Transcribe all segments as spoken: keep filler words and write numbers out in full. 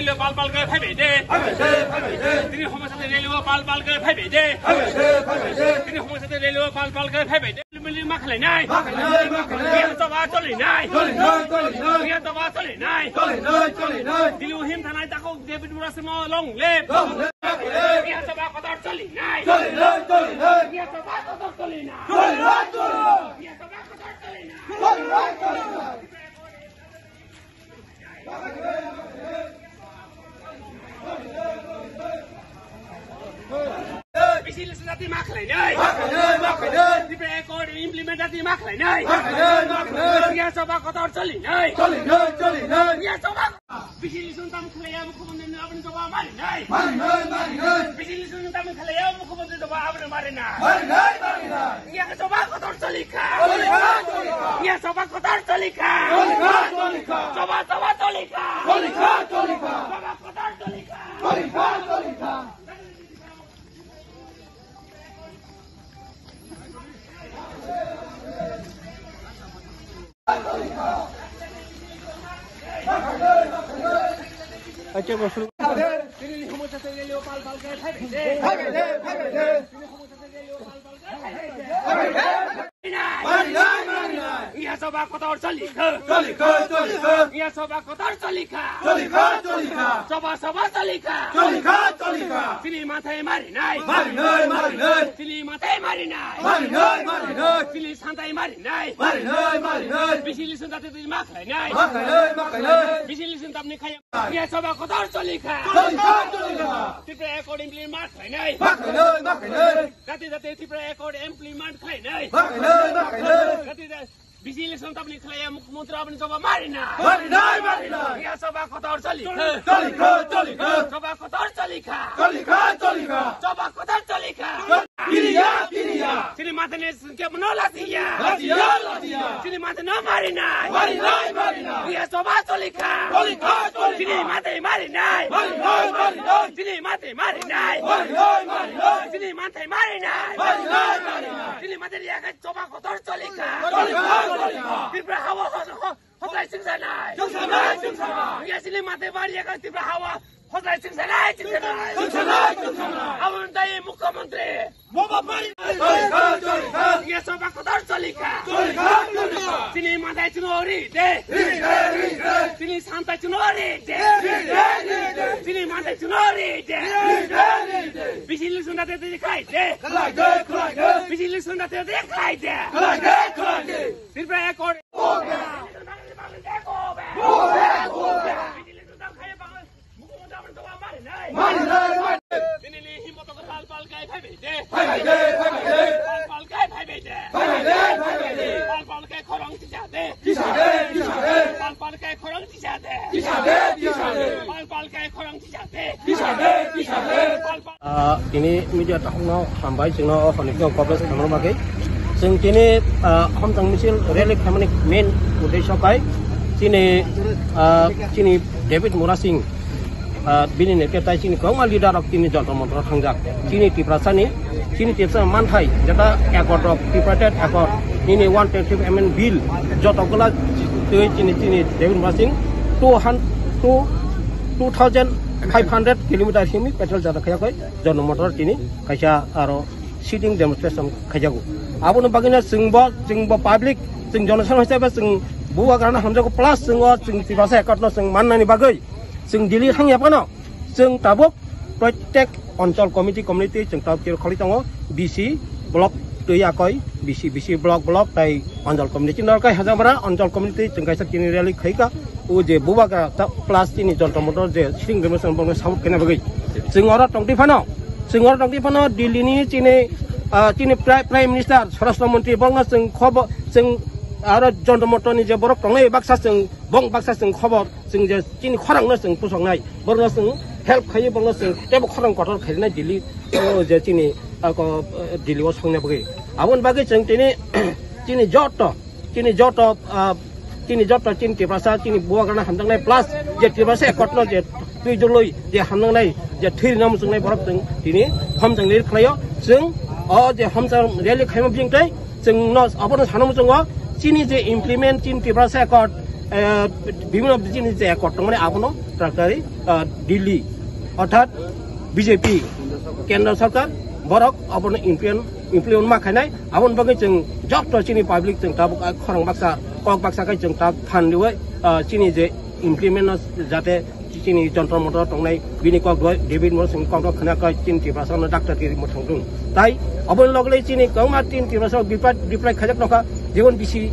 Rally o pal pal khe phaibai de. Phaibai de, phaibai de. Tini homosate rally o pal pal khe phaibai de. Phaibai de, phaibai de. Tini homosate rally o pal pal khe phaibai de. Mili ma khlai nai. Ma khlai nai, ma khlai nai. Biya to ba choli nai. Choli nai, choli nai. Biya to ba choli nai. Choli nai, choli nai. Dili him thanai tako David Murasing no long live. Long live, long live. Biya to ba kotor choli nai. Choli nai, choli nai. Biya to ba kotor choli nai. Choli nai, choli nai. Biya to ba kotor choli nai. Choli nai, choli nai. Bisi listen dati ma khlai nai. Ma khlai nai, ma khlai nai. Tripura Accord implement dati ma khlai nai. Ma khlai nai, ma khlai nai. Biya soba kotor choli nai. Choli nai, choli nai. Biya soba. Bisi listen tam khlai ya mukhyamantri aboni soba mari nai. Mari nai, mari nai. Bisi listen tam khlai ya mukhyamantri soba aboni mari nai. Mari nai, mari nai. Iya soba kotor choli kha. Choli kha, choli kha. Iya soba kotor choli kha. Choli kha, choli kha. Soba, soba choli kha. Choli kha, choli kha. Soba kotor choli kha. Choli kha, choli kha. Acha, bosor. Mari nai, mari nai. Iya soba kotor choli kha. Choli kha, choli kha. Iya soba kotor choli kha. Choli kha, choli kha. Soba, soba choli kha. Choli kha, choli kha. Chini mathai mari nai. Mari nai, mari nai. Chini mathai mari nai. Mari nai, mari nai. Chini santai mari nai. Mari nai, mari nai. Bisi listen dati twi ma khlai nai. Ma khlai nai, ma khlai nai. Bisi listen tamni khaya. Iya soba kotor choli kha. Choli kha, choli kha. Tripura Accord implement ma khlai nai. Ma khlai nai, ma khlai nai. Jati jati Tripura Accord implement khlai nai. Ma khlai nai, ma khlai nai. Jati jati bisi election tamni khlai ya mukhyamantri aboni soba mari nai. Mari nai, mari nai. Iya soba kotor choli kha. Choli kha, choli kha. Soba kotor choli kha. Choli kha, choli kha. Soba kotor choli kha. Kiriya, kiriya. Chini mathani singke mano lasiya. Lasiya, lasiya. Chini mathani mari nai. Mari nai, mari nai. Iya soba choli kha. Choli kha, choli kha. Chini mathai mari nai. Mari nai, mari nai. Chini mathai mari nai. Mari nai, mari nai. Chini mathai mari nai. Mari nai, mari nai. Chini mathai riya kha soba kotor choli kha. Choli kha, choli kha. Tripura hawa ho, ho, hoslai chwngsa nai. Chwngsa nai, chwngsa nai. Iya chini mathai mari ya kha Tripura hawa. Hoslai chwngsa nai, chwngsa nai. Chwngsa nai, chwngsa nai. Aboni tei mukhyamantri. Moba mari. Choli kha, choli kha. Iya soba kotor choli kha. Choli kha, choli kha. Chini mathai chwngno ri de. Ri de, ri de. Chini santai chwngno ri de. Ri de, ri de. Chini mathai chwngno ri de. Ri de, ri de. Bisi election dati twi khlai de. Khlai de, khlai de. Bisi election dati twi khlai de. Khlai de, khlai de. Tripura Accord. Go back. Go back, go back. Mari nai, mari. Pal pal kai phai bai de. Phai bai de, phai bai de. Pal pal kai phai bai de. Phai bai de, phai bai de. Pal pal kai khorang tisa de. Tisa de, tisa de. Pal pal kai khorang tisa de. Tisa de, tisa de. Pal pal kai khorang tisa de. Tisa de, tisa de. Pal pal Ah, tini media takhukno hambai, chwngno o hwnwi khe coverage khaimani bagwi. Chwng tini, ah, hamjak misil rally khaimani main uddesho khai chini, ah, chini David Murasing, ah, bini netrwtai chini kwbangma leader rok tini Jantar Mantar o thangjak. Chini Tiprasani, chini Tiprasa manthai, jeta accord rok, tripartite accord, nini one twenty-five amendment bill, joto gwla twi chini, chini David Murasing two hundred, two, two thousand five hundred kilometer himwi patrol jata khaya khoi. Jantar Mantar tini kaisa aro sitting demonstration khaijago. Aboni bagwino chwngbo, chwngbo public, chwng jonosadharon hisabe chwng bubagrano hamjago, plus chwng o chwng Tiprasa accord no chwng mannani bagwi chwng Delhi thangya phano chwng tabuk protek Anchal committee, community chwng tabuk tiro kholi tongo, B C block twi akoi, B C, B C block, block tai Anchal community norkai Hajamarra Anchal community chwng kaisa tini rally khaika. O je bubagra ta plus chini Jantar Mantar je sitting demonstration bongno support khaina bagwi. Chwng oro tongtwi phano, chwng oro tongtwi phano Delhi ni chini, ah, chini Pri-, Prime Minister, Swarashtra Mantri bongno chwng khobo-, chwng aro Jantar Mantar ni je borok tongnai baksa chwng, bong baksa chwng khobor, chwng je chini khorang no chwng pusoknai, borokno chwng help khaiwi bongno chwng teibo khorang kotor khainai Delhi, o je chini, ah, ko, eh, Delhi o songna bagwi. Aboni bagwi chwng tini, chini joto, chini joto, ah, chini joto chini Tiprasa, chini bubagrano hamjaknai, plus je Tiprasa accord no je twi dulwi je hamjaknai, je thwi rwna muchungnai borok chwng tini hamjaknai khlaio. Chwng o je hamjak rally khaima biyang tei chwng no abono sana muchungo, chini je implement chini Tiprasa accord, eh, bibhinno chini je accord tongmani abono twrwk tari, eh, Delhi, orthat B J P, Kendra Sarkar, borok abono implement, implement ma khainai, aboni bagwi chwng joto chini public chwng tabuk, ah, khorang baksa, kok baksa khai chwng tabuk phan riwi, ah, chini je implement no jate chini Jantar Mantar tongnai bini kok roi David Morris ni kok rok khna kha chini Tiprasa no doctor kiri mwthang rung. Tai aboni logle chini kwbangma chini Tiprasa bipat, bipat khajak nokha, jemon B C,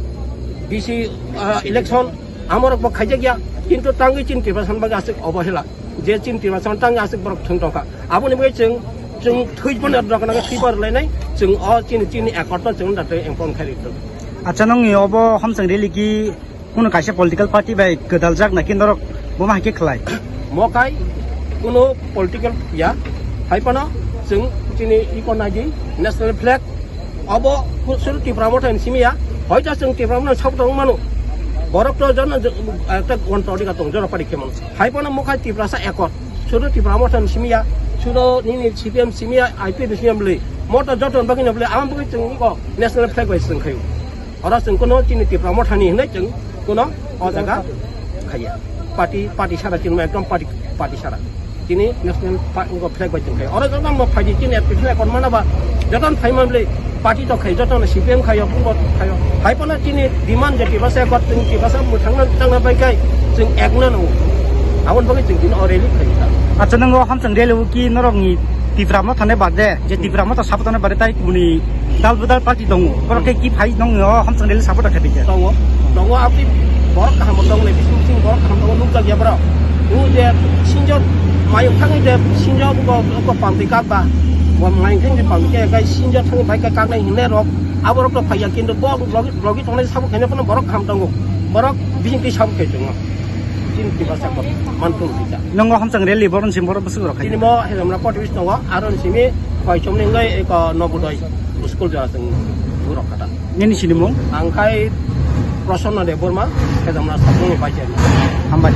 B C, ah, election amorok bo khaijak ya, kintu tangwi chini Tiprasa bagwi aswk obohela. Je chini Tiprasa tangwi aswk borok thwng tongkha. Aboni bagwi chwng, chwng thwi phano rwkna thwi par lainai, chwng o chini, chini accord no chwng da tei empon khai rwkha. Acha nongni obo Homchang rally ki kunu kaisa political party bai gwdaljak na ki norok bo ma hai khe khlai? Mokai kunu political ya, hai phano chwng chini iko naidi national flag. Obo sudu Tipra Motha ni simi ya, hoito chwng Tipra Motha ni support wng mano. Borok to jono jo-, ekta gonta odhikar tong, jono pari khe mano. Hai phano mokai Tiprasa accord. Sudu Tipra Motha ni simi ya, sudu nini C P M simi ya, I P F ni simi ya bwlwi. Moto joto ni bagwi no bwlwi, aboni bagwi chwng iko national flag bai chwng khayo. Oro chwng kuno chini Tipra Motha ni hinwi chwng kuno o jaga khaiya. Party, party sara chini ekdom party, party sara. Chini national pa-, ngo flag bai chwng khaiya. Oro joto no phaidi chini application akon mana ba joto no phaiman bwlwi party to khai, joto no C P M khayo, bungo khayo. Hai phano chini demand je Tiprasa accord, chini Tiprasa mwthangna tangna bai khai chwng ekna nango. Aboni bagwi chwng chini o rally khai. Acha nongo Homchang rally o ki norok ni Tipra Motha ni bade, je Tipra Motha support ni bade tai kubuni dal budal party tongo. Borok khe ki phai nong o Homchang rally support khe dikhe. Tongo. Tongo aboni borok kaham tongo le, bising bising borok kaham tongo, nukjak ya borok. Nung je sinjo mayung thangwi je sinjo buko, buko pamtwi kak ba. Bo mayung thangwi pamtwi kak, kai sinjo thangwi bai kak kaknai hinne rok. Aborok to phaiya kintu bo logi, logi tongnai sabo khaina phano borok kaham tongo. Borok bising twi sabo khai tongo. Chini Tiprasa ko mantung sija. Nongo Homchang rally boron sim boron bwswk rok khai. Chini mo hezamra koto bis tongo, aro simi khoi chomni ngai eko Nobodoi school ja sing burok kata. Nini sini mung? Ang khai Prasanna Debbarma, hezamra sabungni bai chairman. Hambai.